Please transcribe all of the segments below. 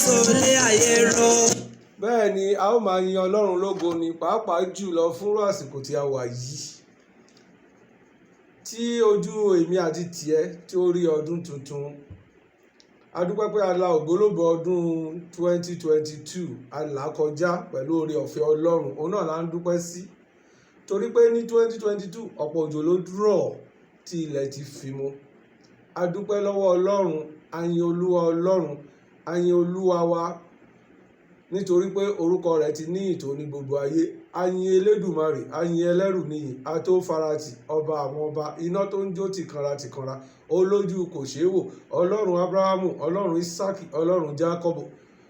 Sólé ayé ró. Bẹ́ẹ̀ ni a ó máa yin Ọlọ́run lógo ni, pàápàá jùlọ fún àsìkò tí a wà yìí, tí ojú èmi àti tìẹ tí ó rí ọdún tuntun. A dúpẹ́ pé a la ògbólógbòó ọdún 2022, a là kọjá pẹ̀lú oore ọ̀fẹ́ Ọlọ́run. Òun náà la ń dúpẹ́ sí, torí pé ní 2022, ọ̀pọ̀ òjò ló rọ̀ tí ilẹ̀ ti fi mu. A dúpẹ́ lọ́wọ́ Ọlọ́run. A yin Olúwa Ọlọ́run, a yin Olúwa wa, nítorí pé orúkọ rẹ̀ ti ní ìtò ní gbogbo ayé. A yin Elédùmarè, a yin ẹlẹ́rù níyìn, a tó farati, ọba àwọn ọba, iná tó ń jó tìkanra tìkanra, olójú kò ṣeé wò, Ọlọ́run Abrahamu, Ọlọ́run Isaki, Ọlọ́run Jákọ́bù,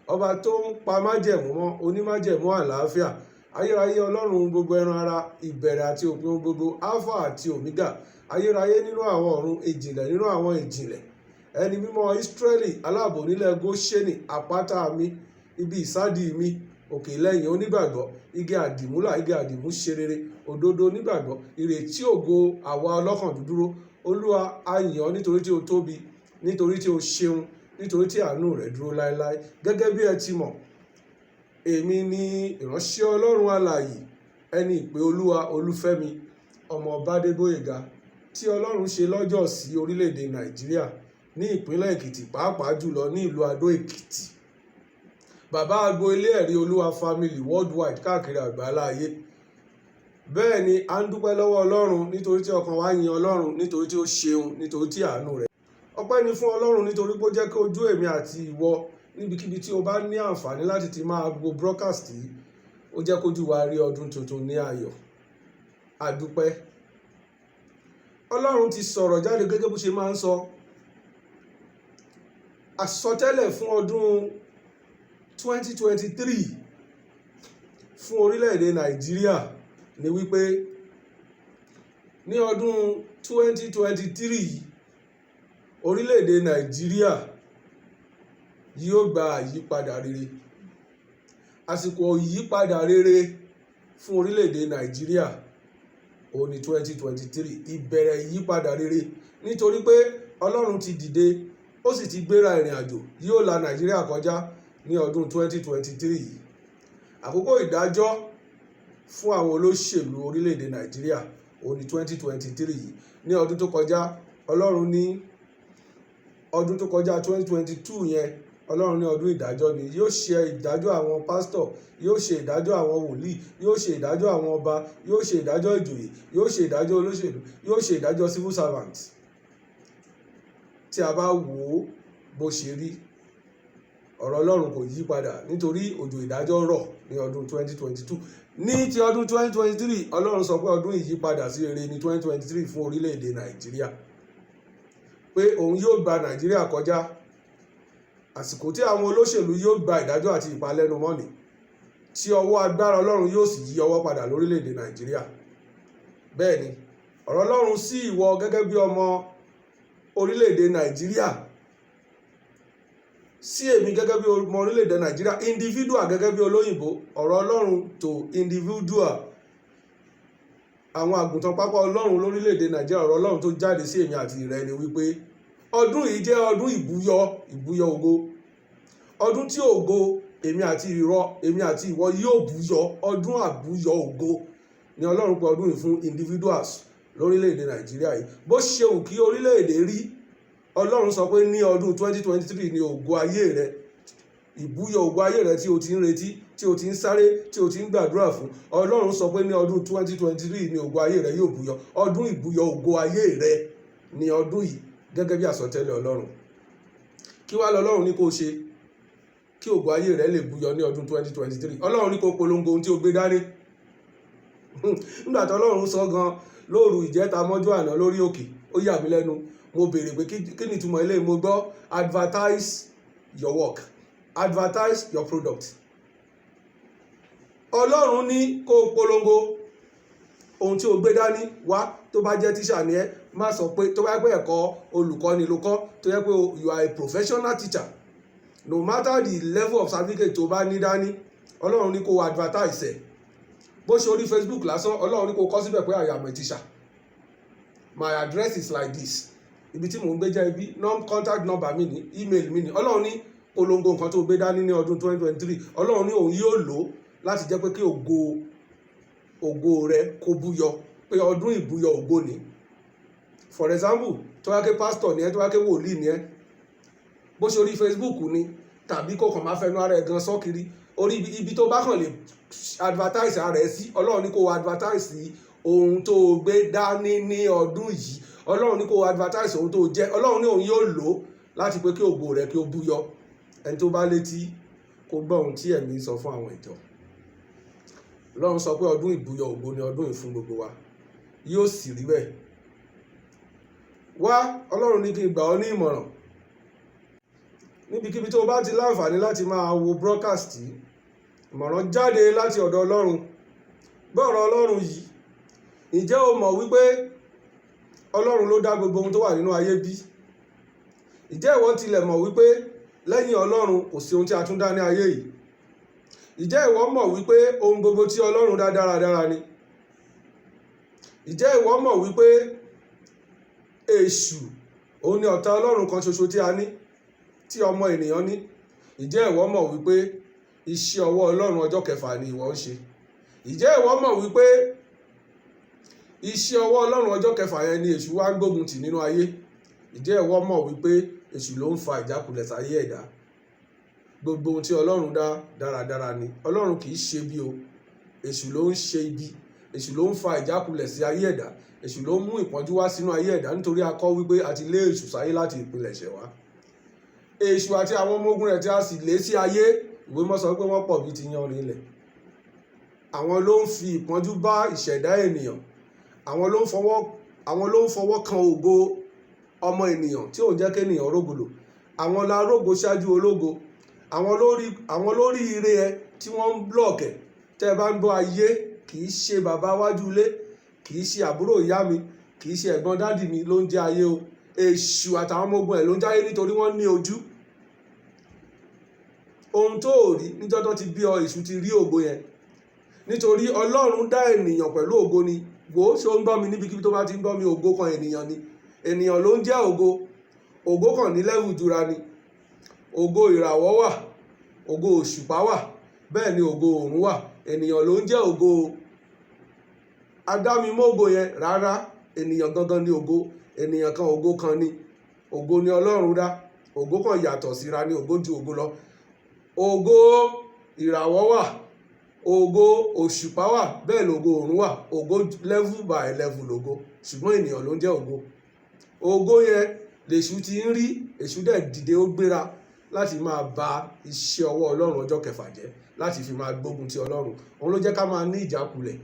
ọba tó ń pa májẹ̀mú mọ́, onímájẹ̀mú àlàáfíà, ayérayé, Ọlọ́run gbogbo ẹran ara, ìbẹ̀rẹ̀ àti òpin ohun gbogbo, Alpha àti Omega, ayérayé nínú àwọn ọ̀run, ìjìnlẹ̀ nínú àwọn ìjìnlẹ̀, ẹni mímọ́ Ísírẹ́lì, aláàbò nílẹ̀ Góṣẹ́nì, àpáta mi, ibi ìsádi mi, òkè lẹ́yìn onígbàgbọ́, igi àdìmúlà, igi àdìmú ṣe rere, òdodo onígbàgbọ́, ìrètí ògo àwa ọlọ́kàn dúdúró. Olúwa, a yìn ọ́ nítorí tí o tóbi, nítorí tí o ṣeun, nítorí tí àánú rẹ̀ dúró láéláé. Gẹ́gẹ́ bí ẹ ti mọ̀, èmi ni ìránṣẹ́ Ọlọ́run alààyè, ẹni ìpè Olúwa, Olúfẹ́mi ọmọ Bádégbóyèga, tí Ọlọ́run ṣe lọ́jọ́ sí orílẹ̀-èdè Nàìjíríà, ní ìpínlẹ̀ Èkìtì, pàápàá jùlọ ní ìlú Adó Èkìtì, bàbá agbo ilé ẹ̀rí Olúwa Family worldwide, káàkiri àgbáńlá ayé. Bẹ́ẹ̀ ni a ń dúpẹ́ lọ́wọ́ Ọlọ́run nítorí tí ọkàn wa yin Ọlọ́run, nítorí tí ó ṣeun, nítorí tí àánú rẹ̀. Ọpẹ́ ni fún Ọlọ́run nítorí pé ó jẹ́ kí ojú èmi àti ìwọ, níbikíbi tí o bá ní àǹfààní láti ti máa wo broadcast yìí, ó jẹ́ kójú wa rí ọdún tuntun ní ayọ̀. A dúpẹ́. Ọlọ́run ti sọ̀rọ̀ jáde gẹ́gẹ́ bó ṣe máa ń sọ àsọtẹ́lẹ̀ fún ọdún 2023 fún orílẹ̀-èdè Nàìjíríà ni wípé ní ọdún 2023, orílẹ̀-èdè Nàìjíríà yóò gba àyípadà rere. Àsìkò ìyípadà rere fún orílẹ̀-èdè Nàìjíríà, òun ní 2023, ìbẹ̀rẹ̀ ìyípadà rere, nítorí pé Ọlọ́run ti dìde, ó sì ti gbéra ìrìn àjò, yóò la Nàìjíríà kọjá ní ọdún 2023 yìí. Àkókò ìdájọ́ fún àwọn olóṣèlú orílẹ̀-èdè Nàìjíríà, òun ní 2023 yìí. Ní ọdún tó kọjá, Ọlọ́run ní ọdún tó kọjá, 2022 yẹn, Ọlọ́run ní ọdún ìdájọ́ ni. Yóò ṣe ìdájọ́ àwọn pásítọ̀, yóò ṣe ìdájọ́ àwọn wòlíì, yóò ṣe ìdájọ́ àwọn ọba, yóò ṣe ìdájọ́ ìjòyè, yóò ṣe ìdájọ́ olóṣèlú, yóò ṣe ìdájọ́ civil servant. Tí a bá wò ó bó ṣe rí, ọ̀rọ̀ Ọlọ́run kò yí padà, nítorí òjò ìdájọ́ rọ̀ ní ọdún 2022. Ní ti ọdún 2023, Ọlọ́run sọ pé ọdún ìyípadà sí rere ní 2023 fún orílẹ̀-èdè Nàìjíríà, pé òun yóò gba Nàìjíríà kọjá. Àsìkò tí àwọn olóṣèlú yóò gba ìdájọ́ àti ìpalẹ́numọ́nì, tí ọwọ́ agbára Ọlọ́run yóò sì yí ọwọ́ padà lórílẹ̀-èdè Nàìjíríà. Bẹ́ẹ̀ ni ọ̀rọ̀ Ọlọ́run sí ìwọ gẹ́gẹ́ bí ọmọ orílẹ̀-èdè Nàìjíríà, sí èmi gẹ́gẹ́ bí ọmọ orílẹ̀-èdè Nàìjíríà, individual, gẹ́gẹ́ bí olóyìnbó, ọ̀rọ̀ Ọlọ́run to individual, àwọn àgùntàn pápá Ọlọ́run lórílẹ̀-èdè Nàìjíríà, ọ̀rọ̀ Ọlọ́run tó jáde sí èmi àti ìrẹ ni wípé ọdún yìí jẹ́ ọdún ìbúyọ, ìbúyọ ògo, ọdún tí ògo èmi àti ìwọ yóò búyọ. Ọdún àbúyọ ògo ni Ọlọ́run pé ọdún yìí fún individuals lórílẹ̀-èdè Nàìjíríà yìí. Bó ṣe wù kí orílẹ̀-èdè rí, Ọlọ́run sọ pé ní ọdún 2023 ni ògo ayé rẹ, ìbúyọ ògo ayé rẹ tí o ti ń retí, tí o ti ń sáré, tí o ti ń gbàdúrà fún. Ọlọ́run sọ pé ní ọdún 2023 ni ògo ayé rẹ yóò búyọ. Ọdún ìbúyọ ògo ayé rẹ ní ọdún yìí, gẹ́gẹ́ bí àsọtẹ́lẹ̀ Ọlọ́run. Kí wá lọ́lọ́run ní kó ṣe kí ògo ayé rẹ lè búyọ ní ọdún 2023? Ọlọ́run ní kó polongo ohun tí o gbé dání. Nígbà tí Ọlọ́run sọ gan lóru ìjẹta mọ́jú àná lórí òkè, ó yà mí lẹ́nu. Mo béèrè pé kí ni ìtumọ̀ eléyìí? Mo gbọ́, "Advertise your work, advertise your product." Ọlọ́run ní kó polongo ohun tí o gbé dání wá. Tó bá jẹ́ tíṣà ni ẹ́, má sọ pé, tó bá yẹ pé ẹ̀kọ́ olùkọ́ni ló kọ́, tó yẹ pé you are a professional teacher, no matter the level of certificate tó bá ní dání, Ọlọ́run ní kó advertise ẹ̀. Bó ṣe orí Facebook lásán, Ọlọ́run ní kó kọ síbẹ̀ pé, "I am a teacher, my address is like this, ibi tí mò ń gbé jẹ́ ibi, contact number mi ní, email mi ní." Ọlọ́run ní Polongo nǹkan tó gbé dání ní ọdún 2023. Ọlọ́run ní òun yóò lò ó láti jẹ́ pé kí ògo rẹ kó búyọ, pé ọdún ìbúyọ ògo ni. For example, tó wá ké pastor ni ẹ, tó wá ké wòlíì ni ẹ, bó ṣe orí Facebook ni tàbí kó kàn máa fẹnu ara ẹ gan sọ́kiri orí ibi tó bá kàn lè advertise ara ẹ sí, Ọlọ́run ní kó advertise ohun tó gbé dání ní ọdún yìí. Ọlọ́run ní kó advertise ohun tó jẹ́. Ọlọ́run ní òun yóò lò ó láti pé kí ògo rẹ kí ó búyọ. Ẹni tó bá létí, kó gbọ́ ohun tí Ẹ̀mí sọ fún àwọn ìjọ. Ọlọ́run sọ pé ọdún ìbúyọ ògo ni ọdún yìí fún gbogbo wa, yóò sì rí bẹ́ẹ̀. Wá, Ọlọ́run ní kí n gbà ọ́ ní ìmọ̀ràn. Níbikíbi tó o bá ti láǹfààní láti máa wo broadcast yìí, ìmọ̀ràn jáde láti ọ̀dọ̀ Ọlọ́run. Gbọ́ ọ̀rọ̀ Ọlọ́run yìí. Ǹjẹ́ o mọ̀ wípé Ọlọ́run ló dá gbogbo ohun tó wà nínú ayé bí? Ǹjẹ́ ìwọ tilẹ̀ mọ̀ wípé lẹ́yìn Ọlọ́run, kò sí ohun tí a tún dá ní ayé yìí? Ǹjẹ́ ìwọ mọ̀ wípé ohun gbogbo tí Ọlọ́run dá dáradára ni? Ǹjẹ́ ìwọ mọ̀ wípé èṣù òun ni ọ̀tá Ọlọ́run kan ṣoṣo tí a ní, tí ọmọ ènìyàn ní? Ǹjẹ́ ìwọ mọ̀ wípé iṣẹ́ ọwọ́ Ọlọ́run ọjọ́ kẹfà ni ìwọ ń ṣe? Ǹjẹ́ ìwọ mọ̀ wípé iṣẹ́ ọwọ́ Ọlọ́run ọjọ́ kẹfà yẹn ni èṣù wá ń gbógun tì nínú ayé? Ǹjẹ́ ìwọ mọ̀ wípé èṣù ló ń fa ìjákulẹ̀ sáyé ẹ̀dá? Gbogbo ohun tí Ọlọ́run dá dáradára ni. Ọlọ́run kì í ṣe bí o. Èṣù ló ń ṣe ibi. Èṣù ló ń fa ìjákulẹ̀ sí ayé ẹ̀dá. Èṣù ló ń mú ìpọ́njú wá sínú ayé ẹ̀dá, nítorí a kọ́ wípé a ti lé èṣù sáyé láti ìpilẹ̀ṣẹ̀ wá. Èṣù àti àwọn ọmọ ogun rẹ̀ tí a sì lé sí ayé, Ìwé Mímọ́ sọ pé wọ́n pọ̀ bíi ti yanrìn ilẹ̀. Àwọn ló ń fi ìpọ́njú bá ìṣẹ̀dá ènìyàn. Àwọn ló ń fọwọ́ kan ògo ọmọ ènìyàn tí ò ń jẹ́ kí ènìyàn rógòlò. Àwọn la rógo ṣáájú ológo. Àwọn ló rí ire ẹ tí wọ́n ń block ẹ̀. Tẹ́ ẹ bá ń gbọ́ ayé, kì í ṣe bàbá wájú ilé, kì í ṣe àbúrò ìyá mi, kì í ṣe ẹ̀gbọ́n daddy mi ló ń jẹ́ ayé o. Èṣù àtàwọn ọmọ ogun ẹ̀ ló ń jáyé, nítorí wọ́n ní ojú. Ohun tó ò rí níjọ́ tó ti bí ọ, èṣù ti rí ògo yẹn, nítorí Ọlọ́run dá ènìyàn pẹ̀lú ògo ni. Wò ó, ṣé ó ń gbọ́ mi? Níbikíbi tó bá ti ń gbọ́ mi, ògo kan ènìyàn ni. Ènìyàn ló ń jẹ́ ògo. Ògo kan ní level jura ni. Ògo ìràwọ̀ wà, ògo òṣùpá wà, bẹ́ẹ̀ ni ògo òòrùn wà. Ènìyàn ló ń jẹ́ ògo. Adámimógo yẹn rárá, ènìyàn gangan ni ògo. Ènìyàn kan, ògo kan ni. Ògo ni Ọlọ́run dá. Ògo kan yàtọ̀ síra ní, ògo ju ògo lọ. Ògo ìràwọ̀ wà, ògo òṣùpá wà, bẹ́ẹ̀ lògo òòrùn wà. Ògo level by level lògo, ṣùgbọ́n ènìyàn ló ń jẹ́ ògo. Ògo yẹn lèṣù ti ń rí. Èṣù dẹ̀ dìde, ó gbéra láti máa ba iṣẹ́ ọwọ́ Ọlọ́run ọjọ́ kẹfà jẹ́, láti fi máa gbógun ti Ọlọ́run. Òun ló jẹ́ ká máa ní ìjákulẹ̀.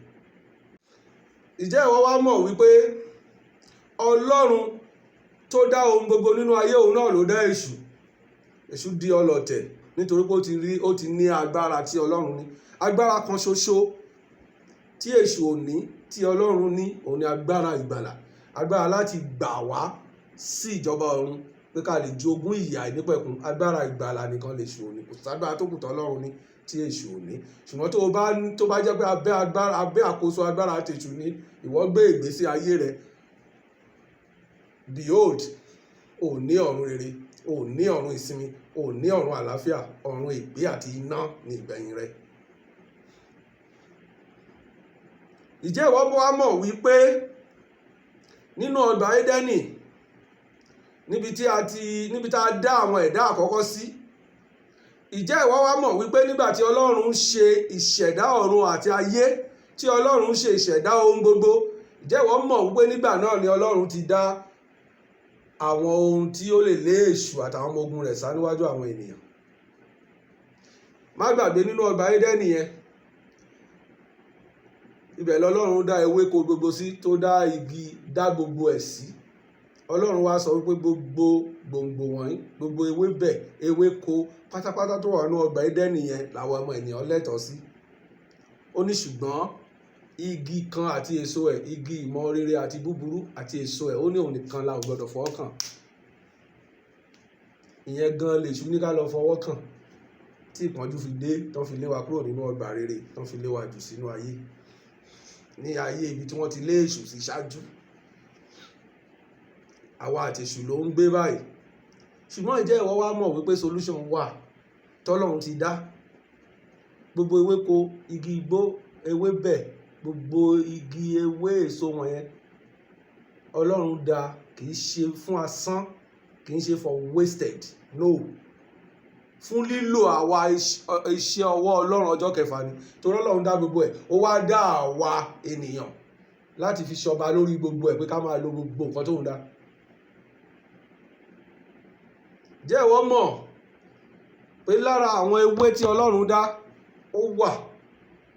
Ìjẹ́ ìwọ wá mọ̀ wípé Ọlọ́run tó dá ohun gbogbo nínú ayé, òun náà ló dá èṣù? Èṣù di ọlọ̀tẹ̀ nítorí pé ó ti rí, ó ti ní agbára tí Ọlọ́run ní. Agbára kan ṣoṣo tí èṣù ò ní tí Ọlọ́run ní, òun ni agbára ìgbàlà, agbára láti gbà wá sí ìjọba ọ̀run, pé ká lè jogún ìyè àìnípẹ̀kun. Agbára ìgbàlà nìkan lèṣù ò ní. Kò ságbára tó kù tọ́lọ́run ní tí èṣù ò ní. Ṣùgbọ́n tó bá jẹ́ pé abẹ́ agbára, abẹ́ àkóso agbára tèṣù ní ìwọ gbé ìgbésí ayé rẹ, behold, ò ní ọ̀run rere, ò ní ọ̀run ìsinmi, ò ní ọ̀run àlàáfíà. Ọ̀run ègbé àti iná ní ìgbẹ̀yìn rẹ. Ìjẹ́ ìwọ bó wá mọ̀ wípé nínú ọgbà Édẹ́nì, níbi tí a dá àwọn ẹ̀dá àkọ́kọ́ sí, ìjẹ́ ìwọ wá mọ̀ wípé nígbà tí Ọlọ́run ń ṣe ìṣẹ̀dá ọ̀run àti ayé, tí Ọlọ́run ń ṣe ìṣẹ̀dá ohun gbogbo, ìjẹ́ ìwọ mọ̀ wípé nígbà náà ni Ọlọ́run ti dá àwọn ohun tí ó lè lé èṣù àtàwọn ọmọ ogun rẹ̀ sá níwájú àwọn ènìyàn? Má gbàgbé, nínú ọgbà Édẹ́nì yẹn, ibẹ̀ lọ́lọ́run dá ewéko gbogbo sí, tó dá igi, dá gbogbo ẹ̀ sí. Ọlọ́run wá sọ wípé gbogbo gbòǹgbò wọ̀nyí, gbogbo ewébẹ̀, ewéko pátápátá tó wà nínú ọgbà Édẹ́nì yẹn làwọn ọmọ ènìyàn lẹ́tọ̀ọ́ sí. Ó ní ṣùgbọ́n igi kan àti èso ẹ̀, igi ìmọ̀ rere àti búburú àti èso ẹ̀, ó ní òun nìkan la ò gbọdọ̀ fọwọ́ kàn. Ìyẹn gan lèṣù ní ká lọ fọwọ́ kàn, tí ìpọ́njú fi dé, tán fi lé wa kúrò nínú ọgbà rere, tán fi lé wa jù sínú ayé, ní ayé ibi tí wọ́n ti lé èṣù sí ṣáájú. Àwa àti èṣù ló ń gbé báyìí. Ṣùgbọ́n ìjẹ́ ìwọ wá mọ̀ wípé solution wà tọ́lọ́run ti dá? Gbogbo ewéko, igi igbó, ewébẹ̀, gbogbo igi ewé èso wọ̀nyẹn, Ọlọ́run dá, kì í ṣe fún asán, kì í ṣe for wasted, no, fún lílò àwa iṣẹ́ ọwọ́ Ọlọ́run ọjọ́ kẹfà ni. Torí Ọlọ́run dá gbogbo ẹ̀, ó wá dá àwa ènìyàn láti fi ṣọba lórí gbogbo ẹ̀, pé ká máa lo gbogbo nǹkan tóun dá. Jẹ́ ìwọ mọ̀ pé lára àwọn ewé tí Ọlọ́run dá, ó wà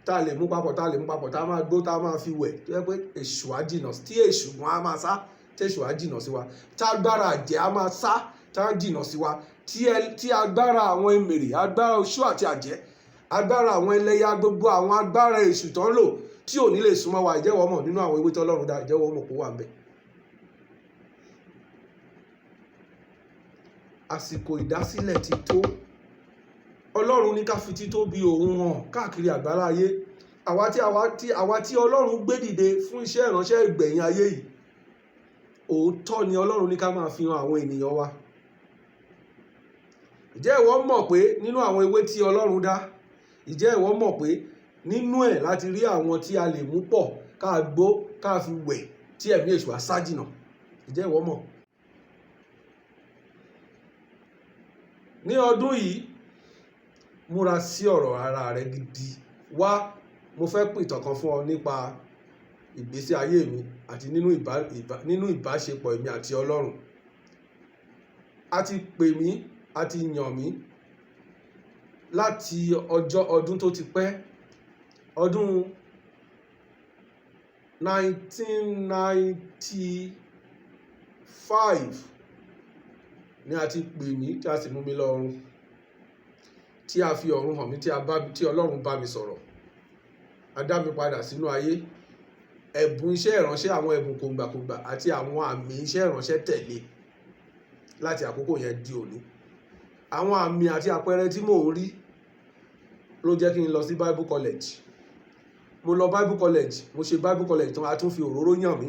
tá a lè mú papọ̀, tá a lè mú papọ̀, tá a máa gbó, tá a máa fi wẹ̀, tó jẹ́ pé èṣù á jìnà, tí èṣù wọn á máa sá, tí èṣù á jìnà sí wa, tá agbára àjẹ́ á máa sá, tá a jìnà sí wa, tí agbára àwọn emèrè, agbára oṣó àti àjẹ́, agbára àwọn ẹlẹ́yà, gbogbo àwọn agbára èṣù tó ń lò tí ò ní lè súnmọ́ wa. Ìjẹ́wọ́ mọ̀ nínú àwọn ewé tí Ọlọ́run dá? Ìjẹ́wọ́ mọ̀ kó wà ńbẹ̀? Àsìkò ìdásílẹ̀ ti tó. Ọlọ́run ní ká fi títóbi òun hàn káàkiri àgbáláyé. Àwa tí Ọlọ́run gbé dìde fún iṣẹ́ ìránṣẹ́ ìgbẹ̀yìn ayé yìí, òótọ́ ni Ọlọ́run ní ká máa fi hàn àwọn ènìyàn wa. Ǹjẹ́ ìwọ mọ̀ pé nínú àwọn ewé tí Ọlọ́run dá, ìjẹ́ ìwọ mọ̀ pé nínú ẹ̀ láti rí àwọn tí a lè mú pọ̀, ká gbó, ká fi wẹ̀, tí ẹ̀mí èṣù á sá jìnà? Ǹjẹ́ ìwọ mọ̀? Ní ọdún yìí, múra sí ọ̀rọ̀ ara rẹ gidi. Wá, mo fẹ́ pìtàn kan fún ọ nípa ìgbésí ayé mi àti nínú ìbáṣepọ̀ èmi àti Ọlọ́run. A ti pè mí, a ti yàn mí láti ọjọ́ ọdún tó ti pẹ́, ọdún 1995 ni a ti pè mí, tí a sì mú mi lọ ọ̀run, tí a fi ọ̀run hàn mí, tí Ọlọ́run bá mi sọ̀rọ̀. A dá mi padà sínú ayé. Ẹ̀bùn iṣẹ́ ìránṣẹ́, àwọn ẹ̀bùn kòǹgbàkòǹgbà àti àwọn àmì iṣẹ́ ìránṣẹ́ tẹ̀lé láti àkókò yẹn di òní. Àwọn àmì àti àpẹẹrẹ tí mò ń rí ló jẹ́ kí n lọ sí Bible College. Mo lọ Bible College, mo ṣe Bible College tán, a tún fi òróró yàn mí.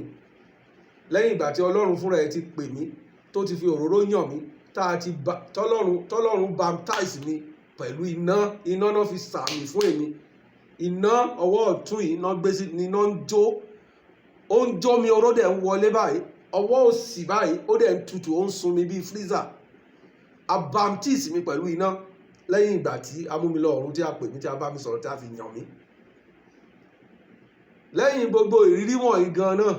Lẹ́yìn ìgbà tí Ọlọ́run fúnra ẹ̀ ti pè mí, tó ti fi òróró yàn mí, tá a ti ba, tọ́lọ́run baptize mi pẹ̀lú iná, iná náà fi sàmì fún èmi. Iná ọwọ́ ọ̀tún yìí iná gbé sí, iná ń jó, ó ń jó mi, oró dẹ̀ ń wọlé báyìí, ọwọ́ òsì báyìí, ó dẹ̀ ń tutù, ó ń sun mi bíi freezer. A baptize mi pẹ̀lú iná lẹ́yìn ìgbà tí a mú mi lọ ọ̀run, tí a pè mí, tí a bá mi sọ̀rọ̀, tí a fi yàn mí. Lẹ́yìn gbogbo ìrírí wọ̀nyí gan náà,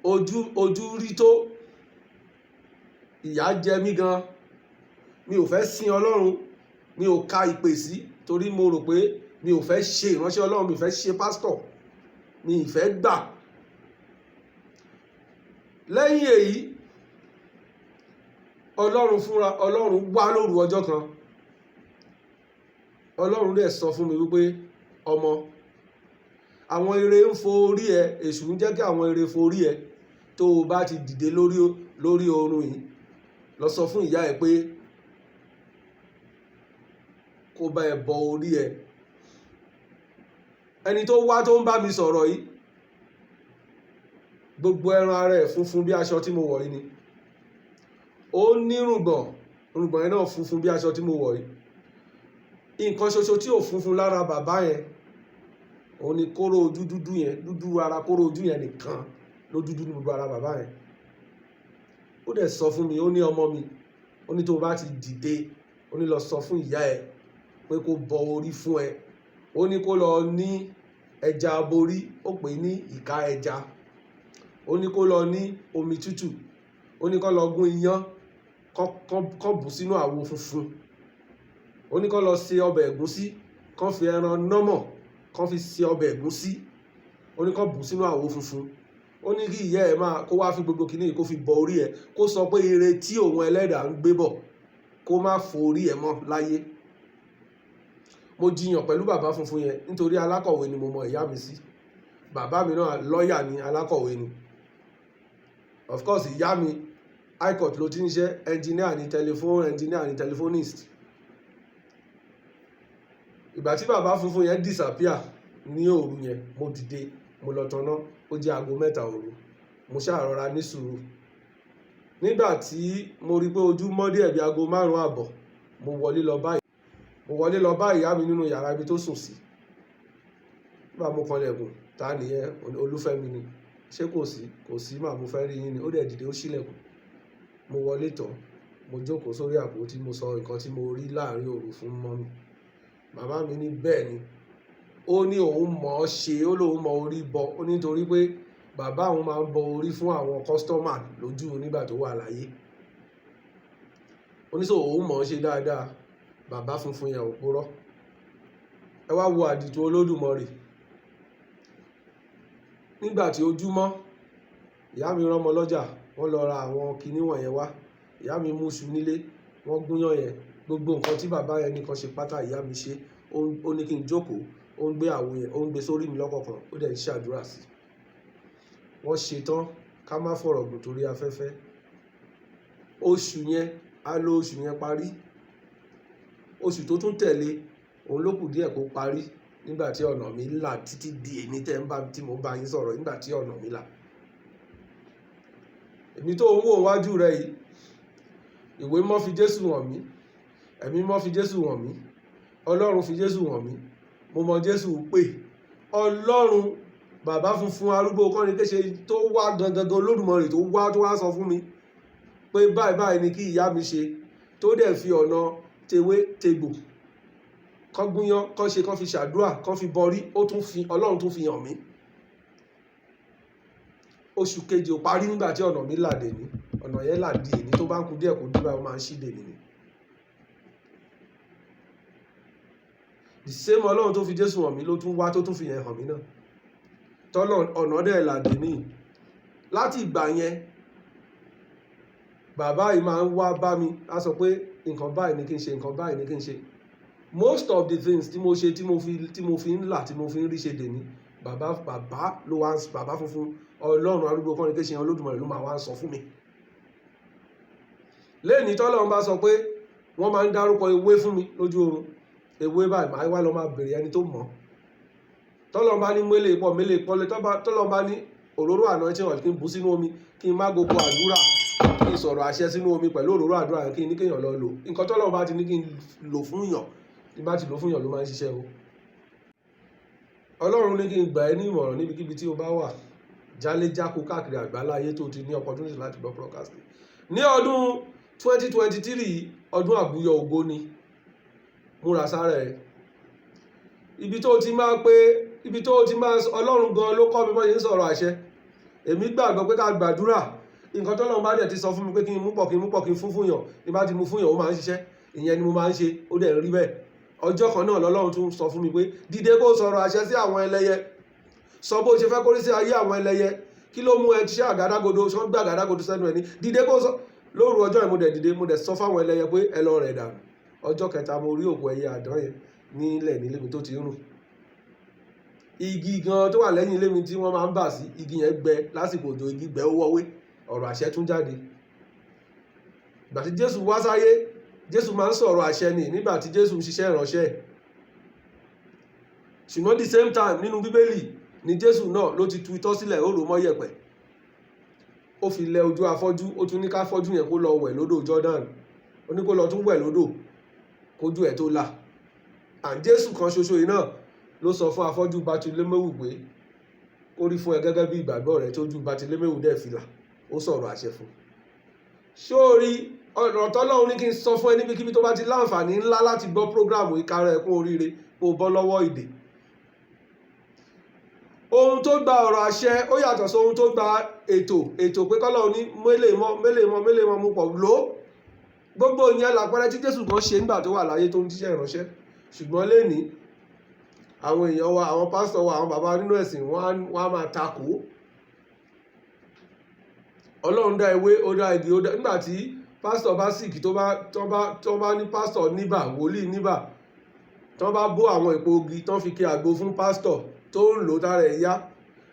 ojú rí tó, ìyà jẹ mí gan. Mi ò fẹ́ sin Ọlọ́run, mi ò ka ìpè sí, torí mo rò pé mi ò fẹ́ ṣe ìránṣẹ́ Ọlọ́run, mi ò fẹ́ ṣe pásítọ̀, mi ì fẹ́ gbà. Lẹ́yìn èyí, Ọlọ́run fúnra, Ọlọ́run wá lóru ọjọ́ kan. Ọlọ́run dẹ̀ sọ fún mi wípé, ọmọ, àwọn ire ń fo orí ẹ, èṣù ń jẹ́ kí àwọn ire fo orí ẹ. Tó o bá ti dìde lórí oorun yìí, lọ sọ fún ìyá ẹ pé kó bá ẹ bọ orí ẹ. Ẹni tó wá tó ń bá mi sọ̀rọ̀ yìí, gbogbo ẹran ara ẹ̀ funfun bí aṣọ tí mo wọ̀ yìí ni. Ó ní rùngbọ̀n, rùngbọ̀n yẹn náà funfun bí aṣọ tí mo wọ̀ yìí. Nǹkan ṣoṣo tí ò funfun lára bàbá yẹn, òun ni kóró ojú dúdú yẹn, dúdú ara kóró ojú yẹn nìkan ló dúdú ní gbogbo ara bàbá yẹn. Ó dẹ̀ sọ fún mi, ó ní ọmọ mi, ó ní tó bá ti dìde, ó ní lọ sọ fún ìyá ẹ pé kó bọ orí fún ẹ. Ó ní kó lọ ní ẹja aborí, ó pè é ní ìka ẹja. Ó ní kó lọ ní omi tútù, ó ní kó lọ gún iyán, kó bù sínú àwo funfun. Ó ní kó lọ se ọbẹ̀ ẹ̀gúsí, kó fi ẹran nọ́mọ̀, kó fi se ọbẹ̀ ẹ̀gúsí. Ó ní kó bù sínú àwo funfun. Ó ní kí ìyá ẹ máa kó wá fi gbogbo kiní yìí kó fi bọ orí ẹ, kó sọ pé ire tí òun ẹlẹ́dàá ń gbé bọ̀ kó má fo orí ẹ mọ́ láyé. Mo jiyàn pẹ̀lú bàbá funfun yẹn nítorí alákọ̀wé ni mo mọ ìyá mi sí. Bàbá mi náà lọ́yà ni, alákọ̀wé ni. Of course, ìyá mi high court ló ti ń ṣe, engineer ni, telephone engineer ni, telephonist. Ìgbà tí bàbá funfun yẹn disappear ní òru yẹn, mo dìde, mo lọ tọ̀nà, ó jẹ́ aago 3 òru. Mo ṣàrọra ní sùúrù. Nígbà tí mo rí pé ojú mọ́ díẹ̀ bí aago 5:30, mo wọlé lọ bá ìyá mi nínú yàrá ibi tó sùn sí. Nígbà mo kanlẹ̀kùn, ta nìyẹn? Olúfẹ́mi ni. Ṣé kò sí? Kò sí mà, mo fẹ́ rí yín ni. Ó dẹ̀ dìde, ó ṣílẹ̀kùn. Mo wọlé tán, mo jókòó sórí àpótí, mo sọ nǹkan tí mo rí láàrín òru fún mummy. Màmá mi ní bẹ́ẹ̀ ni. Ó ní òun mọ̀ ọ́ ṣe, ó lóun mọ orí bọ. Ó ní torí pé bàbá òun máa ń bọ orí fún àwọn customer lójú nígbà tó wà láyé. Ó ní so òun mọ̀ ọ́ ṣe dáadáa. Bàbá funfun yẹn ò purọ́. Ẹ wá wo àdìtú Olódùmarè. Nígbà tí ojú mọ́, ìyá mi rán ọmọ lọ́jà, wọ́n lọ ra àwọn kiní wọ̀nyẹn wá. Ìyá mi mú iṣu nílé, wọ́n gúnyán yẹn. Gbogbo nǹkan tí bàbá yẹn ní kan ṣe pátá ìyá mi ṣe. Ó ní kí n jókòó, ó ń gbé àwo yẹn, ó ń gbé sórí mi lọ́kọ̀ọ̀kan, ó dẹ̀ ń ṣàdúrà sí i. Wọ́n ṣe tán, ká má fọ̀rọ̀ gùn torí afẹ́fẹ́. Oṣù yẹn, a lo oṣù yẹn parí. Oṣù tó tún tẹ̀lé, òun ló kù díẹ̀ kó parí nígbà tí ọ̀nà mi là títí di èní tẹ́ ń bá, tí mo bá yín sọ̀rọ̀ nígbà tí ọ̀nà mi là. Èmi tó ń wò wájú rẹ yìí, ìwé mọ́ fi Jésù hàn mí, ẹ̀mí mọ́ fi Jésù hàn mí, Ọlọ́run fi Jésù hàn mí. Mo mọ Jésù pé Ọlọ́run bàbá funfun arúgbó kọ́ni kéṣe tó wá gangan Olódùmarè tó wá tó wá sọ fún mi pé báyìí báyìí ni kí ìyá mi ṣe, tó dẹ̀ fi ọ̀nà tewé tegbò kán gúnyán, kán ṣe, kán fi ṣàdúrà, kán fi bọrí, ó tún fi Ọlọ́run tún fi hàn mí. Oṣù kejì ò parí nígbà tí ọ̀nà mi là dè ní. Ọ̀nà yẹn là di èní, tó bá ń ku díẹ̀ kó dúró, ó máa ń ṣí dè ní. The same Ọlọ́run tó fi Jésù hàn mí ló tún wá tó tún fi yẹn hàn mí náà. Tọ́lọ̀ ọ̀nà dẹ̀ là dè ní. Láti ìgbà yẹn, bàbá yìí máa ń wá bá mi, á sọ pé nǹkan báyìí ni kí n ṣe, nǹkan báyìí ni kí n ṣe. Most of the things tí mo ṣe, tí mo fi ń là, tí mo fi ń rí ṣe dè ní, bàbá, bàbá ló wá, bàbá funfun Ọlọ́run arúgbó kọ́ni kéṣe Olódùmarè ló máa wá sọ fún mi. Lẹ́ẹ̀ni tọ́lọ́run bá sọ pé wọ́n máa ń dárúkọ ewé fún mi lójú oorun, ewé báyìí màá wá lọ máa bèrè ẹni tó mọ̀. Tọ́lọ́run bá ní mélèé pọ̀, mélèé pọ̀, tọ́lọ́run bá ní òróró anointing oil kí n bù sínú omi, kí n má gbogbo àdúrà, kí n sọ̀rọ̀ àṣẹ sínú omi pẹ̀lú òróró àdúrà yẹn, kí n ní kéèyàn lọ lò. Nǹkan tọ́lọ́run bá ti ní kí n lò fún yàn, tí bá ti lò fún yàn ló máa ń ṣiṣẹ́ o. Ọlọ́run ní kí n gbà ẹ́ ní ìmọ̀ràn níbikíbi tí o bá wà, jálé-jáko káàkiri àgbáláyé tó ti ní opportunity láti gbọ́ broadcast. Ní ọdún 2023, ọdún àbúyọ ògo ni. Múra sára ẹ. Ibi tó ti máa pé, ibi tó ti máa, Ọlọ́run gan ló kọ́ mi bó ṣe ń sọ̀rọ̀ àṣẹ. Èmi gbàgbọ́ pé ká gbàdúrà. Nǹkan tọ́lọ́run bá dẹ̀ ti sọ fún mi pé kí n mú pọ̀, kí n mú pọ̀, kí n fún fún yàn, ní bá ti mú fún yàn, ó máa ń ṣiṣẹ́. Ìyẹn ni mo máa ń ṣe, ó dẹ̀ ń rí bẹ́ẹ̀. Ọjọ́ kan náà lọ́lọ́run tún sọ fún mi pé dìde kó sọ̀rọ̀ àṣẹ sí àwọn ẹlẹ́yẹ. Sọ bó ṣe fẹ́ kórí sí ayé àwọn ẹlẹ́yẹ. Kí ló mú ẹ ṣe àgádágodo, ṣé wọ́n gbé àgádágodo sẹ́nu ẹ ní? Dìde kó sọ. Lóru ọjọ́ yẹn mo dẹ̀ dìde, mo dẹ̀ sọ fún àwọn ẹlẹ́yẹ pé ẹ lọ rẹ̀ dànù. Ọjọ́ kẹta mo rí òkú ẹyẹ àdán yẹn nílẹ̀ nílé mi tó ti ń rùn. Igi gan tó wà lẹ́yìn ilé mi tí wọ́n máa ń bà sí, igi yẹn gbẹ lásìkò òjò, igi gbẹ ó wọ́wé, ọ̀rọ̀ àṣẹ tún jáde. Ìgbà tí Jésù wá sáyé, Jésù máa ń sọ̀rọ̀ àṣẹ ni nígbà tí Jésù ń ṣiṣẹ́ ìránṣẹ́. Ṣùgbọ́n the same time nínú Bíbélì ni Jésù náà ló ti tu itọ́ sílẹ̀, ó rò mọ́ yẹ̀pẹ̀. Ó fi lẹ ojú afọ́jú, ó tún ní ká afọ́jú yẹn kó lọ wẹ̀ lódò Jordan. Ó ní kó lọ tún wẹ̀ lódò kójú ẹ̀ tó là. And Jésù kan ṣoṣo yìí náà ló sọ fún afọ́jú Bartiméwù pé kó rí fún ẹ gẹ́gẹ́ bí ìgbàgbọ́ rẹ, tójú Bartiméwù dẹ̀ fi là. Ó sọ̀rọ̀ àṣẹ fún un. Ṣé o rí ọ̀rọ̀ tọ́lọ́run ní kí n sọ fún ẹ níbikíbi tó bá ti láǹfààní ńlá láti gbọ́ prógráàmù ìkara ẹ̀ kún oríire kó bọ́ lọ́wọ́ ìdè. Ohun tó gba ọ̀rọ̀ àṣẹ ó yàtọ̀ sí ohun tó gba ètò, ètò pé kọ́lọ́run ní mélèé mọ́, mélèé mọ́, mélèé mọ́ mú pọ̀ lò. Gbogbo ìyẹn làpẹẹrẹ tí Jésù kan ṣe nígbà tó wà láyé tó ń jíṣẹ́ ìránṣẹ́. Ṣùgbọ́n lénìí, àwọn èèyàn wa, àwọn pásítọ̀ wa, àwọn bàbá nínú ẹ̀sìn, wọ́n á máa takò. Ọlọ́run dá ewé, ó dá igi, ó dá. Nígbà tí pásítọ̀ bá sick, tó bá ní pásítọ̀ níbà, wòlíì níbà, tó bá bó àwọn èpo igi, tó fi ke àgbo fún pásítọ̀ tó ń lò tára ẹ̀ yá.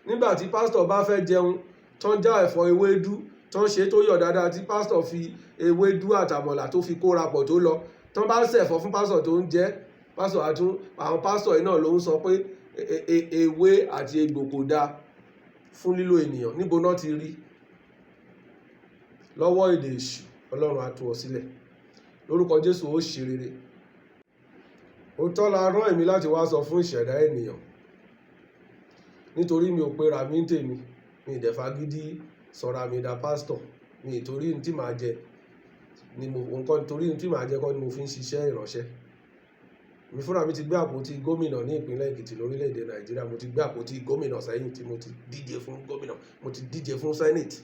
Nígbà tí pásítọ̀ bá fẹ́ jẹun, tó ń já ẹ̀fọ́ ewédú, tó ń ṣe tó yọ̀ dáadáa, tí pásítọ̀ fi ewédú àtàmọ̀là tó fi kóra pọ̀ tó lọ, tó bá ń ṣẹ̀fọ́ fún pásítọ̀ tó ń jẹ, pásítọ̀ àtún, àwọn pásítọ̀ yìí náà ló ń sọ pé ewé àti egbò kò dáa fún lílo ènìyàn. Níbo náà ti rí? Lọ́wọ́ èdè èṣù, Ọlọ́run á tú ọ sílẹ̀. Lórúkọ Jésù, ó ṣe rere. Òótọ́ la rán èmi láti wá sọ fún ìṣẹ̀dá ènìyàn. Nítorí mi ò pera mi ń tèmi, mi ì dẹ̀ fagídí sọra mi dà pásítọ̀, mi ì torí ohun tí màá jẹ ni mo, nǹkan torí ohun tí màá jẹ kọ́ ni mo fi ń ṣiṣẹ́ ìránṣẹ́. Èmi fúnra mi ti gbé àpótí gómìnà ní ìpínlẹ̀ Èkìtì lórílẹ̀ èdè Nàìjíríà. Mo ti gbé àpótí gómìnà sẹ́yìn tí mo ti díje fún gómìnà, mo ti díje fún senate.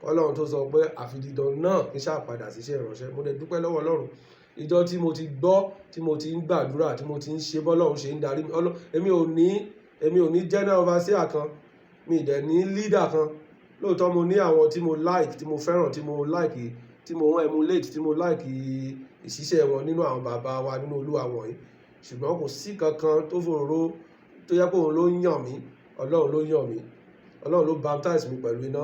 Ọlọ́run tó sọ pé àfi dídán náà kí n sá padà sí iṣẹ́ ìránṣẹ́. Mo dẹ̀ dúpẹ́ lọ́wọ́ Ọlọ́run. Ìjọ tí mo ti gbọ́, tí mo ti ń gbàdúrà, tí mo ti ń ṣe bọ́ Ọlọ́run ṣe ń darí mi. Èmi ò ní general overseer kan, mi ì dẹ̀ ní leader kan. Lóòótọ́ mo ní àwọn tí mo like, tí mo fẹ́ràn, tí mo like, tí mo ń emulate, tí mo like ìṣiṣẹ́ wọn nínú àwọn bàbá wa nínú Olúwa wọ̀nyí. Ṣùgbọ́n kò sí kankan tó fòró tó jẹ́ pé òun ló yàn mí. Ọlọ́run ló yàn mí. Ọlọ́run ló baptize mi pẹ̀lú iná.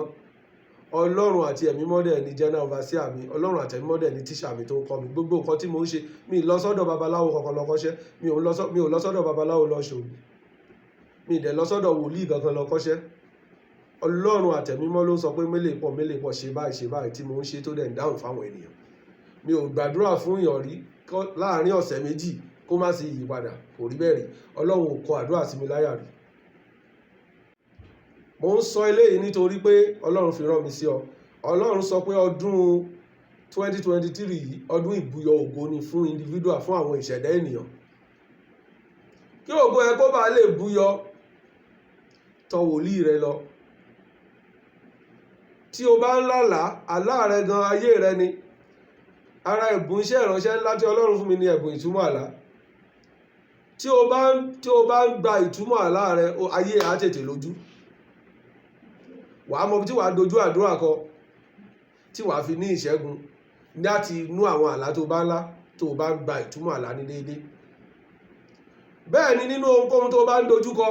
Ọlọ́run àti ẹ̀mí mímọ́ dẹ̀ ni general overseer mi. Ọlọ́run àti ẹ̀mí mímọ́ dẹ̀ ni teacher mi tó ń kọ́ mi. Gbogbo nǹkan tí mò ń ṣe, mi ì lọ sọ́dọ̀ babaláwo kankan lọ kọ́ṣẹ́. Mi ò lọ sọ́dọ̀ babaláwo lọ ṣògùn. Mi ì dẹ̀ lọ sọ́dọ̀ wòlíì kankan lọ kọ́ṣẹ́. Ọlọ́run àti ẹ̀mí mímọ́ ló ń sọ pé mélèé pọ̀, mélèé pọ̀, ṣe báyìí, ṣe báyìí tí mò ń ṣe tó dẹ̀ ń dáhùn fún àwọn ènìyàn. Mi ò gbàdúrà fún èèyàn rí láàárín ọ̀sẹ̀ 2 kó má sì yípadà, kò rí bẹ́ẹ̀ rí. Ọlọ́run ò kọ àdúrà sí mi láyà rí. Mo ń sọ eléyìí nítorí pé Ọlọ́run fi rán mi sí ọ. Ọlọ́run sọ pé ọdún 2023 yìí, ọdún ìbúyọ ògo ni fún individual, fún àwọn ìṣẹ̀dá ènìyàn. Kí ògo ẹ kó bá lè búyọ, tọ wòlíì rẹ lọ. Tí o bá ń lálàá, àlá rẹ gan ayé rẹ ni. Ara ẹ̀bùn iṣẹ́ ìránṣẹ́ ńlá tí Ọlọ́run fún mi ní ẹ̀bùn ìtumọ̀ àlá. Tí o bá ń gba ìtumọ̀ àlá rẹ, ayé á tètè lójú. Wà á mọ bí tí wà á dojú àdúrà kọ, tí wà á fi ní ìṣẹ́gun láti inú àwọn àlá tó bá ń lá, tó bá ń gba ìtumọ̀ àlá ní déédé. Bẹ́ẹ̀ ni nínú ohunkóhun tó bá ń dojúkọ,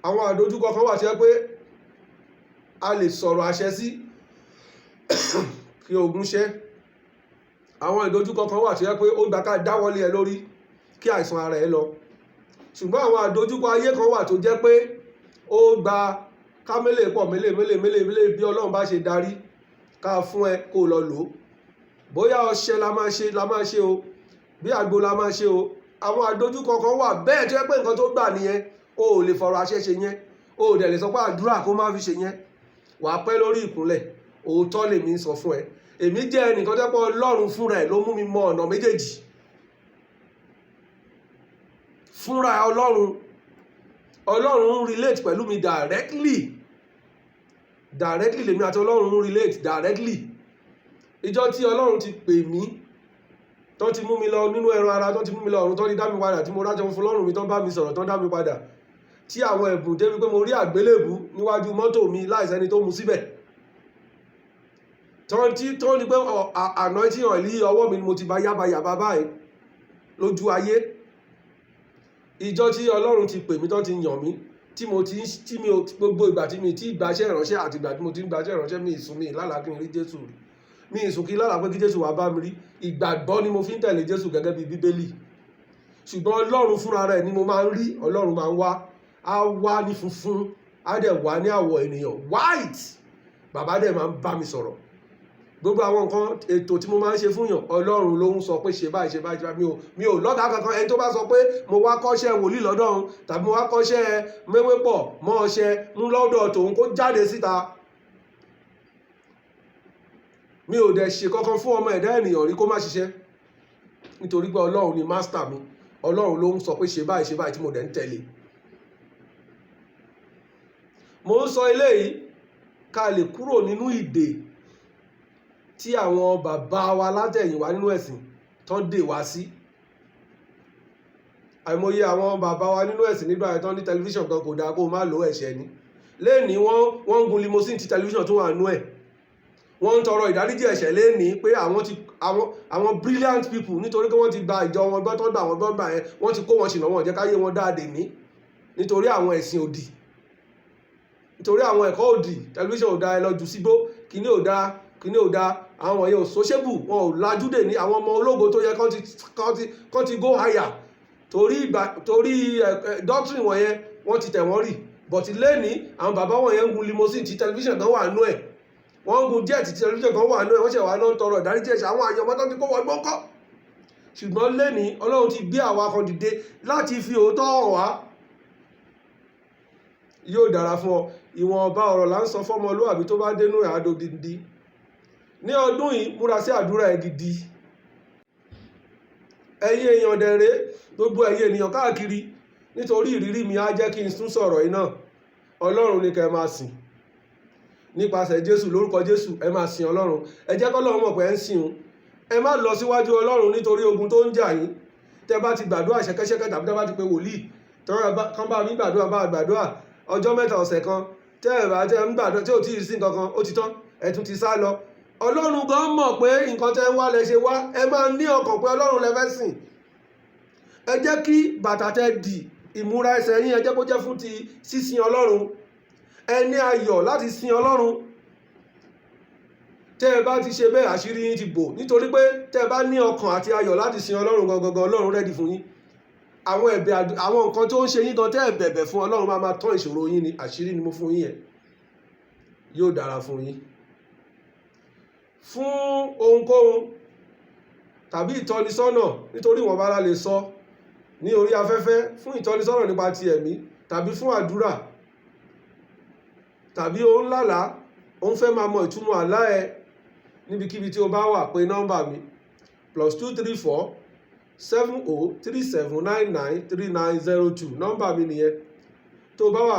àwọn àdojúkọ kan wà tí ó jẹ́ pé a lè sọ̀rọ̀ àṣẹ sí kí ogun ṣẹ́. Àwọn ìdojúkọ kan wà tí ó jẹ́ pé ó gba ká dáwọ́lé ẹ lórí kí àìsàn ara ẹ lọ. Ṣùgbọ́n àwọn àdojúkọ ayé kan wà tó jẹ́ pé ó gba ká mélèé pọ̀, mélèé, mélèé, mélèé, mélèé bí Ọlọ́run bá ṣe darí ká fún ẹ kó lọ lò ó. Bóyá ọṣẹ la máa ṣe o, bí àgbo la máa ṣe o. Àwọn àdojúkọ kan wà bẹ́ẹ̀ tó jẹ́ pé nǹkan tó gbà nìyẹn, o ò lè fọ̀rọ̀ àṣẹ ṣe yẹn. O ò dẹ̀ lè sọ pé àdúrà kó má fi ṣe yẹn. Wà á pẹ́ lórí ìkúnlẹ̀. Òótọ́ lèmi ń sọ fún ẹ. Èmi jẹ́ ẹnìkan tó jẹ́ pé Ọlọ́run fúnra ẹ̀ ló mú mi mọ ọ̀nà méjèèjì. Fúnra Ọlọ́run, Ọlọ́run ń relate pẹ̀lú mi directly. Directly lèmi àti Ọlọ́run ń relate directly. Ìjọ tí Ọlọ́run ti pè mí, tó ti mú mi lọ nínú ẹran ara, tó ti mú mi lọ ọ̀run, tó ti dá mi padà, tí mo rájọ fún Ọlọ́run mi, tó bá mi sọ̀rọ̀, tó dá mi padà. Tí àwọn ẹ̀bùn débi pé mo rí àgbélébùú níwájú mọ́tò mi láìsẹ́ni tó mú síbẹ̀. Tó tí tó ní pé anointing oil ní ọwọ́ mi ni mo ti bá yába yàbá báyìí lójú ayé. Ìjọ tí Ọlọ́run ti pè mí, tó ti yàn mí, tí mo ti ń, tí mi ò, gbogbo ìgbà tí mi ti gba iṣẹ́ ìránṣẹ́ àti ìgbà tí mo ti ń gba iṣẹ́ ìránṣẹ́, mi ì sùn, mi ì lálàá kí n rí Jésù rí. Mi ì sùn kí n lálàá pé kí Jésù wá bá mi rí. Ìgbàgbọ́ ni mo fi ń tẹ̀lé Jésù gẹ́gẹ́ bí Bíbélì. Ṣùgbọ́n Ọlọ́run fúnra rẹ̀ ni mo máa ń rí. Ọlọ́run máa ń wá. Á wá ní funfun, á dẹ̀ wá ní àwọ̀ ènìyàn, white. Bàbá dẹ̀ máa ń bá mi sọ̀rọ̀. Gbogbo àwọn nǹkan ètò tí mo máa ń ṣe fún èèyàn, Ọlọ́run ló ń sọ pé ṣe báyìí, ṣe báyìí, ṣe báyìí. Mi ò lọ́gàá kankan. Ẹni tó bá sọ pé mo wá kọ́ṣẹ́ wòlíì lọ́dọ̀ òun tàbí mo wá kọ́ṣẹ́ méwépọ̀ mọ́ ọṣẹ ń lọ́dọ̀ tòun, kó jáde síta. Mi ò dẹ̀ ṣe kankan fún ọmọ ẹ̀dá ènìyàn rí kó má ṣiṣẹ́. Nítorí pé Ọlọ́run ni master mi. Ọlọ́run ló ń sọ pé ṣe báyìí, ṣe báyìí tí mo dẹ̀ ń tẹ̀lé. Mo ń sọ eléyìí ká lè kúrò nínú ìdè tí àwọn bàbá wa látẹ̀yìnwá nínú ẹ̀sìn tó dè wá sí. Àìmọye àwọn bàbá wa nínú ẹ̀sìn nígbà yẹn tó ní tẹlifíṣàn kan kò dáa kó má lo, ẹ̀ṣẹ̀ ni. Lónìí wọ́n ń gun limousine tí tẹlifíṣàn tó wà nínú ẹ̀. Wọ́n ń tọrọ ìdáríjì ẹ̀ṣẹ̀ lónìí pé àwọn ti àwọn brilliant people, nítorí pé wọ́n ti gba ìjọ wọn gbọ́, tó gbà wọ́n gbọ́ gbà yẹn, wọ́n ti kó wọn ṣìnà, wọn ò jẹ́ káyé wọn dáadé ní. Nítorí àwọn ẹ̀sìn òdì. Nítorí àwọn ẹ̀kọ́ òdì, tẹlifíṣàn ò dáa, ẹ lọ jù sígbó, kíní ò dáa, kíní ò dáa. Àwọn wọ̀nyẹn ò sociable, wọn ò lajú dè ní àwọn ọmọ ológo tó yẹ kán ti go higher. Torí ìgbà, torí doctrine wọ̀nyẹn, wọ́n ti tẹ̀ wọ́n rì. But lónìí, àwọn bàbá wọ̀nyẹn ń gun limousine tí tẹlifíṣàn kan wà nínú ẹ̀. Wọ́n ń gun jet tí tẹlifíṣàn kan wà náà, wọ́n ṣẹ̀ wá náà ń tọrọ ìdáríjì ẹ̀ṣẹ̀. Àwọn àyànmọ́ tó ti kó wọgbó ńkọ́? Ṣùgbọ́n lónìí, Ọlọ́run ti gbé àwa kan dìde láti fi òótọ́ hàn wá. Yóò dára fún ọ. Ìwọ̀nba ọ̀rọ̀ là ń sọ fọ́mọlúàbí, tó bá dénú ẹ̀, á dodindi. Ní ọdún yìí, múra sí àdúrà ẹ̀ gidi. Ẹ̀yin èèyàn dẹ̀rẹ́, gbogbo ẹ̀yin ènìyàn káàkiri, nítorí ìrírí mi á jẹ́ kí n tún sọ̀rọ̀ yìí náà. Ọlọ́run ni kẹ́ ẹ máa sìn nípasẹ̀ Jésù. Lórúkọ Jésù, ẹ máa sìn Ọlọ́run. Ẹ jẹ́ kọ́lọ́run mọ̀ pé ẹ ń sìn òun. Ẹ má lọ síwájú Ọlọ́run nítorí ogun tó ń jà yín. Tẹ́ bá ti gbàdúrà ṣẹ̀kẹ́ṣẹ̀kẹ́, tàbí tẹ́ bá ti pe wòlíì kán bá mi gbàdúrà, bá gbàdúrà ọjọ́ 3, ọ̀sẹ̀ kan, tẹ́ ẹ bá tẹ́ ń gbàdúrà tí ò tí ì sí nǹkan kan, ó ti tán, ẹ tún ti sá lọ. Ọlọ́run gan mọ̀ pé nǹkan tẹ́ ń wá lẹ ṣe wá. Ẹ máa ní ọkàn pé Ọlọ́run lẹ fẹ́ sìn. Ẹ jẹ́ kí bàtà tẹ́ dì, ìmúra ẹsẹ̀ yín, ẹ jẹ́ kó jẹ́ fún ti sísìn Ọlọ́run. Ẹ ní ayọ̀ láti sin Ọlọ́run. Tẹ́ ẹ bá ti ṣe bẹ́ẹ̀, àṣírí yín ti bò, nítorí pé tẹ́ ẹ bá ní ọkàn àti ayọ̀ láti sin Ọlọ́run gangan, Ọlọ́run ready fún yín. Àwọn ẹ̀bẹ̀, àwọn nǹkan tó ń ṣe yín gan, tẹ́ ẹ bẹ̀bẹ̀ fún, Ọlọ́run máa máa tán ìṣòro yín ni. Àṣírí ni mo fún yín yẹn. Yóò dára fún yín. Fún ohunkóhun tàbí ìtọ́nisọ́nà, nítorí ìwọ̀nba la lè sọ ní orí afẹ́fẹ́, fún ìtọ́nisọ́nà nípa ti ẹ̀mí, tàbí fún àdúrà, tàbí òun lálàá, òun fẹ́ máa mọ ìtumọ̀ àlá ẹ, níbikíbi tí o bá wà, pé nọ́mbà mi: +234 70 3799 3902. Nọ́mbà mi nìyẹn. Tó o bá wà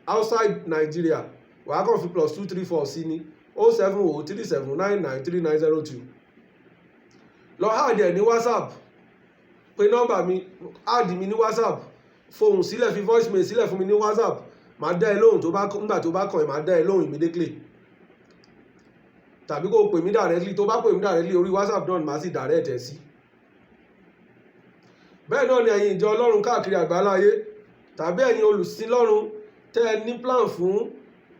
outside Nigeria, wàá kàn fi +234 sí ní 070 3799 3902. Lọ add ẹ̀ ní WhatsApp. Pé nọ́mbà mi, add mi ní WhatsApp, fohùn sílẹ̀, fi voice mail sílẹ̀ fún mi ní WhatsApp. Màá dá ẹ lóhùn tó bá nígbà tó bá kàn ẹ́, màá dá ẹ lóhùn immediately. Tàbí kó o pè mí directly. Tó bá pè mí directly orí WhatsApp náà ni màá sì direct ẹ sí. Bẹ́ẹ̀ náà ni ẹ̀yin ìjọ Ọlọ́run káàkiri àgbáláyé, tàbí ẹ̀yin olùsìn Ọlọ́run tẹ́ ẹ ní plan fún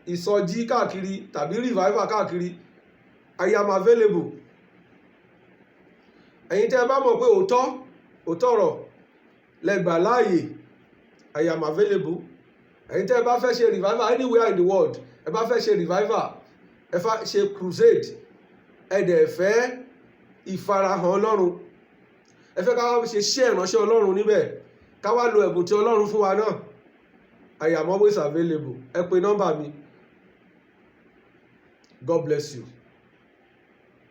ìsọjí káàkiri tàbí revival káàkiri, I am available. Ẹ̀yin tẹ́ ẹ bá mọ̀ pé òótọ́ òótọ́ ọ̀rọ̀ lẹ gbà láàyè, I am available. Ẹ̀yin tẹ́ ẹ bá fẹ́ ṣe revival anywhere in the world, ẹ bá fẹ́ ṣe revival, ẹ fẹ́ ṣe crusade, ẹ dẹ̀ fẹ́ ìfarahàn Ọlọ́run, ẹ fẹ́ ká wá ṣe iṣẹ́ ìránṣẹ́ Ọlọ́run níbẹ̀, ká wá lo ẹ̀bùn tí Ọlọ́run fún wa náà, I am always available. Ẹ pe nọ́mbà mi. God bless you.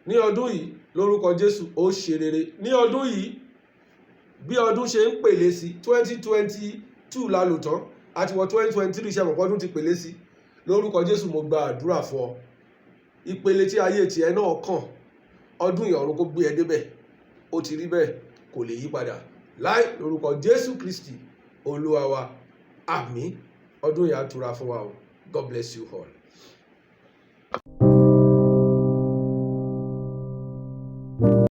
Ní ọdún yìí, lórúkọ Jésù, ó ṣe rere ní ọdún yìí. Bí ọdún ṣe ń pèlé sí, 2022 la lò tán, àti wọ 2023. Ṣe mọ̀ pọ́dún ti pèlé sí? Lórúkọ Jésù, mo gba àdúrà fún ọ. Ìpele tí ayé tiẹ̀ náà kàn, ọdún ìyọ̀run kó gbé ẹ débẹ̀. Ó ti rí bẹ́ẹ̀, kò lè yí padà láì, lórúkọ Jésù Kristi Olúwa wa, àmín. Ọdún yìí á tura fún wa o. God bless you all.